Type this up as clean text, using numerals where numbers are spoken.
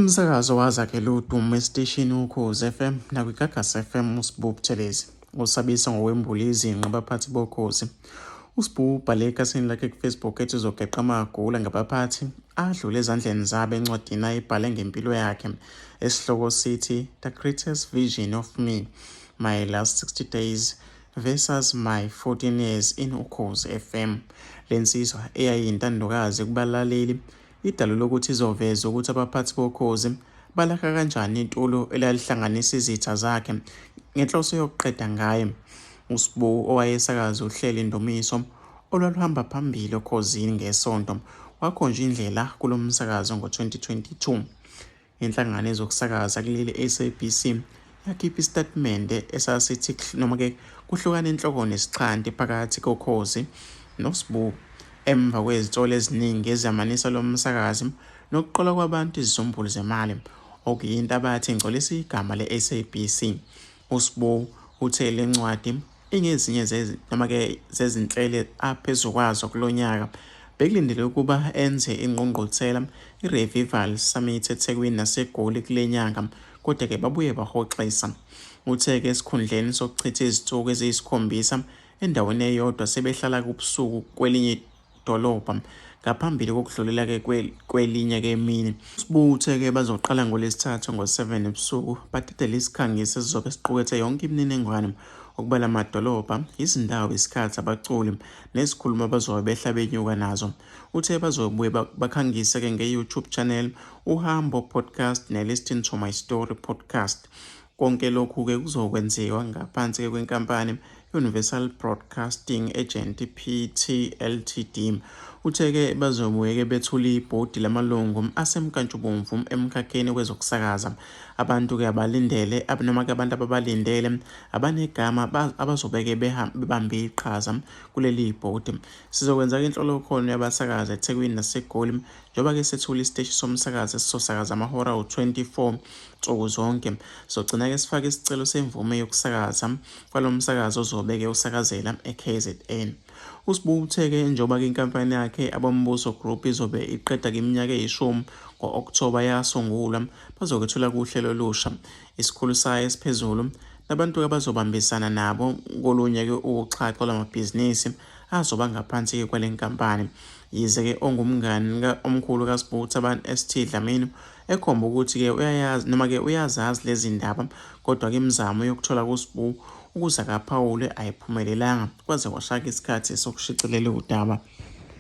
Umsakazo wazakhela udumo esiteshini Ukhozi FM nakwiGagasi FM uSibu Buthelezi usabisa ngokwembula izinqa abaphathi boKhozi. USibu ubhale ekhasini lakhe kuFacebook ethi uzogeqa amagula ngabaphathi adlule ezandleni zabo encwadini ayibhale ngempilo yakhe esihloko sithi The Greatest Vision of Me, My Last 60 Days versus My 14 Years in Ukhozi FM. Le nsizwa eyayiyintandokazi kubalaleli idalule ukuthi izoveza ukuthi abaphathi boKhozi balakha kanjani itulo elalihlanganisa izitha zakhe ngenhloso yokuqeda ngaye. USibu owayesakaza uhlelo Indumiso olwaluhamba phambili oKhozini ngeSonto wakhonjwa indlela kulo msakazo ngo-2022. Inhlangano yezokusakaza kuleli SABC yakhipha isitatimende esasithi noma-ke kuhlukana inhloko nesixhanti phakathi koKhozi noSibu emva kwezinsolo eziningi eziyamanisa lo msakazi nokuqola kwabantu izizumbulu zemali okuyinto abathi ingcolisa igama le-SABC. USibu uthe le ncwadi ingezinye noma-ke zezinhlelo aphezu kwazo kulo nyaka. Bekulindeleke ukuba enze ingqungquthela i-Revival Summit eThekwini naseGoli kule nyanga kodwa-ke babuye bahoxisa. Uthe-ke esikhundleni sokuchitha izinsuku eziyisikhombisa endaweni eyodwa sebehlala kubusuku kwelinye dolobha ngaphambili kokudlulela-ke kwelinye-ke emini. Sibu uthe-ke bazoqala ngoLwesithathu ngo-7 ebusuku badedele isikhangisi esizobe siqukethe yonke imininingwane okubala amadolobha, izindawo, isikhathi, abaculi nezikhulumi abazobe behla benyuka nazo. Uthe bazobuye bakhangise-ke nge-YouTube channel, Uhambo Podcast ne-Listen to My Story Podcast. Konke lokhu-ke kuzokwenziwa ngaphansi-ke kwenkampani Universal Broadcasting Agent PT Ltd. Uthe-ke bazobuye-ke bethule ibhodi lamalungu asemnkantshubomvu emkhakheni wezokusakaza. Abantu-ke abalindele noma-ke abantu ababalindele abanegama abazobe-ke bebambe iqhaza kuleli bhodi. Sizokwenza-ke inhlolokhono yabasakazi eThekwini naseGoli njengoba-ke sethule isiteshi somsakazo esizosakaza amahora awu-24 nsuku zonke. Sizogcina-ke sifake isicelo semvume yokusakaza kwalo msakazo ozobe-ke usakazela e-KZN. USibu uthe-ke njengoba-ke inkampani yakhe Abombuso Group izobe iqeda-ke iminyaka eyishumi ngo-Okthoba yasungulwa, bazokwethula kuhlelo olusha. Isikhulu sayo esiphezulu nabantu abazobambisana nabo kolunye-ke uxhaxha lwamabhizinisi azoba ngaphansi-ke kwale nkampani. Yize-ke ongumngani omkhulu kaSibu uThabani ST Dlamini ekhomba ukuthi-ke uyayazi noma-ke uyazazi lezi ndaba kodwa-ke imizamo yokuthola kuSibu ukuze akaphawule ayiphumelelanga kwaze kwashaka isikhathi sokushicilela udaba.